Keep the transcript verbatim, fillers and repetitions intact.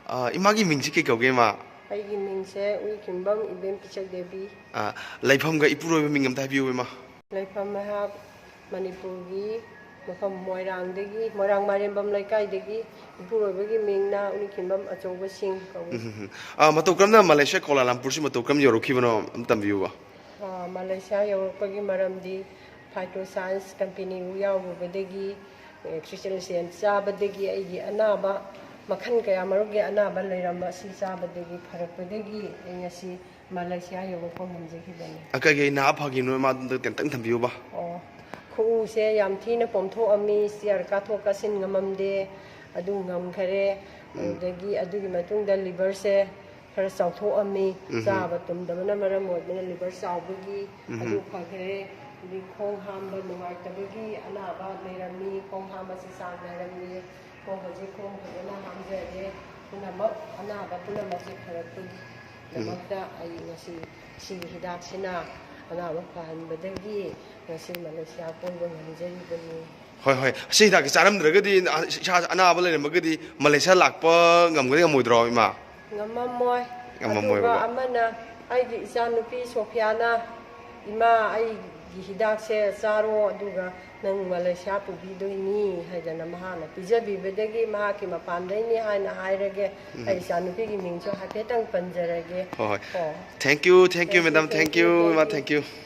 ꯑ, ꯏꯃꯥꯒꯤ ꯃꯤꯡꯁꯤ ꯀꯩ ꯀꯧꯒꯦ, ꯏꯃꯥ? ꯑꯩꯒꯤ ꯃꯤꯡꯁꯦ ꯎꯏꯈꯤꯡꯕꯝ ꯏꯕꯦꯝ ꯄꯤꯆꯛ ꯗꯦꯕꯤ꯫ ꯑ, ꯂꯩꯐꯝꯒ ꯏꯄꯨꯔꯣꯏꯕ ꯃꯤꯡ ꯑꯝꯇ ꯍꯥꯏꯕꯤꯌꯨ, ꯏꯃꯥ꯫ ꯂꯩꯐꯝ ꯑꯩꯍꯥꯛ ꯃꯅꯤꯄꯨꯔꯒꯤ ꯃꯐꯝ ꯃꯣꯏꯔꯥꯡꯗꯒꯤ, ꯃꯣꯏꯔꯥꯡ ꯃꯥꯏꯔꯦꯝꯕꯝ ꯂꯩꯀꯥꯏꯗꯒꯤ꯫ ꯏꯄꯨꯔꯣꯏꯕꯒꯤ ꯃꯤꯡꯅ ꯎꯏꯈꯤꯡꯕꯝ ꯑꯆꯧꯕꯁꯤꯡ ꯀꯧꯏ꯫ ꯎꯝ, ꯎꯝ, ꯎꯝ꯫ ꯑ, ꯃꯇꯧ ꯀꯔꯝꯅ ꯃꯂꯦꯁꯤꯌꯥ ꯀꯣꯂꯥꯂꯝꯄꯨꯔꯁꯤ ꯃꯇꯧ ꯀꯔꯝ ꯌꯧꯔꯛꯈꯤꯕꯅꯣ ꯑꯝꯇ ꯇꯝꯕꯤꯌꯨꯕ꯫ ꯑ, ꯃꯂꯦꯁꯤꯌꯥ ꯌꯧꯔꯛꯄꯒꯤ ꯃꯔꯝꯗꯤ ꯐꯥꯏꯇꯣ ꯁꯥꯏꯟꯁ ꯀꯝꯄꯦꯅꯤ ꯌꯥꯎꯔꯨꯕꯗꯒꯤ, ꯑꯦ, ꯈ꯭ꯔꯤꯁꯇꯦꯟ ꯆꯥꯕꯗꯒꯤ ꯑꯩꯒꯤ ꯑꯅꯥꯕ, ꯃꯈꯜ ꯀꯌꯥ ꯃꯔꯨꯝꯒꯤ ꯑꯅꯥꯕ ꯂꯩꯔꯝꯕ ꯑꯁꯤ ꯆꯥꯕꯗꯒꯤ ꯐꯔꯛꯄꯗꯒꯤ ꯑꯩ ꯉꯁꯤ ꯃꯂꯦꯁꯤꯌꯥ ꯌꯧꯔꯛꯄ ꯉꯝꯖꯈꯤꯕꯅꯤ꯫ ꯑ, ꯀꯩꯀꯩ ꯅꯥ ꯐꯈꯤꯕꯅꯣ, ꯏꯃꯥ, ꯑꯝꯇ ꯇꯦꯟꯇꯪ ꯊꯝꯕꯤꯌꯨꯕ꯫ ꯑꯣ, ꯈꯨꯎꯁꯦ ꯌꯥꯝ ꯊꯤꯅ ꯄꯣꯝꯊꯣꯛꯑꯝꯃꯤ, ꯆꯤꯌꯔ ꯀꯥꯊꯣꯛ ꯀꯥꯁꯤꯟ ꯉꯝꯃꯝꯗꯦ, ꯑꯗꯨ ꯉꯝꯈꯔꯦ꯫ ꯑꯗꯨꯗꯒꯤ ꯑꯗꯨꯒꯤ ꯃꯇꯨꯡꯗ ꯂꯤꯚꯔꯁꯦ ꯈꯔ ꯆꯥꯎꯊꯣꯛꯑꯝꯃꯤ, ꯆꯥꯕ ꯇꯨꯝꯗꯕꯅ ꯃꯔꯝ ꯑꯣꯏꯗꯨꯅ ꯂꯤꯚꯔ ꯆꯥꯎꯕꯒꯤ ꯑꯗꯨ ꯐꯈ꯭ꯔꯦ꯫ ꯑꯗꯩ ꯈꯣꯡ ꯍꯥꯝꯕ ꯅꯨꯡꯉꯥꯏꯇꯕꯒꯤ ꯑꯅꯥꯕ ꯂꯩꯔꯝꯃꯤ, ꯈꯣꯡ ꯍꯥꯝꯕꯁꯤ ꯆꯥꯡ ꯅꯥꯏꯔꯝꯃꯤ꯫ ꯈꯣꯡ ꯍꯧꯖꯤꯛ ꯈꯣꯡ ꯐꯖꯅ ꯍꯥꯝꯖꯔꯦ꯫ ꯄꯨꯝꯅꯃꯛ, ꯑꯅꯥꯕ ꯄꯨꯝꯅꯃꯛꯁꯦ ꯐꯔꯛꯄꯒꯤꯗꯃꯛꯇ ꯑꯩ ꯉꯁꯤ ꯁꯤꯒꯤ ꯍꯤꯗꯥꯛꯁꯤꯅ ꯑꯅꯥꯕ ꯐꯍꯟꯕꯗꯒꯤ ꯉꯁꯤ ꯃꯂꯦꯁꯤꯌꯥ ꯀꯣꯏꯕ ꯉꯝꯖꯔꯤꯕꯅꯤ꯫ ꯍꯣꯏ, ꯍꯣꯏ꯫ ꯑꯁꯤ ꯍꯤꯗꯥꯛꯁꯤ ꯆꯥꯔꯝꯗ꯭ꯔꯒꯗꯤ, ꯑ, ꯏꯁꯥ ꯑꯅꯥꯕ ꯂꯩꯔꯝꯃꯒꯗꯤ ꯃꯂꯦꯁꯤꯌꯥ ꯂꯥꯛꯄ ꯉꯝꯒꯅꯤ ꯉꯝꯃꯣꯏꯗ꯭ꯔꯣ, ꯏꯃꯥ? ꯉꯝꯃꯝꯃꯣꯏ꯫ ꯉꯝꯃꯝꯃꯣꯏꯕ꯫ ꯑꯗꯨꯒ ꯑꯃꯅ, ꯑꯩꯒꯤ ꯏꯆꯥꯅꯨꯄꯤ ꯁꯣꯐꯤꯌꯥꯅ, "ꯏꯃꯥ, ꯑꯩꯒꯤ ꯍꯤꯗꯥꯛꯁꯦ ꯆꯥꯔꯣ, ꯑꯗꯨꯒ ꯅꯪ ꯃꯂꯦꯁꯤꯌꯥ ꯄꯨꯕꯤꯗꯣꯏꯅꯤ" ꯍꯥꯏꯗꯅ ꯃꯍꯥꯛꯅ ꯄꯤꯖꯕꯤꯕꯗꯒꯤ, ꯃꯍꯥꯛꯀꯤ ꯃꯄꯥꯟꯗꯩꯅꯤ ꯍꯥꯏꯅ ꯍꯥꯏꯔꯒꯦ꯫ ꯑꯩ ꯏꯆꯥꯅꯨꯄꯤꯒꯤ ꯃꯤꯡꯁꯨ ꯍꯥꯏꯐꯦꯠꯇꯪ ꯄꯟꯖꯔꯒꯦ꯫ ꯍꯣꯏ, ꯍꯣꯏ꯫ ꯑꯣ꯫ Thank you, thank you, Thank you, madam. thank Thank you, you, thank ꯏꯃꯥ. you. Thank you.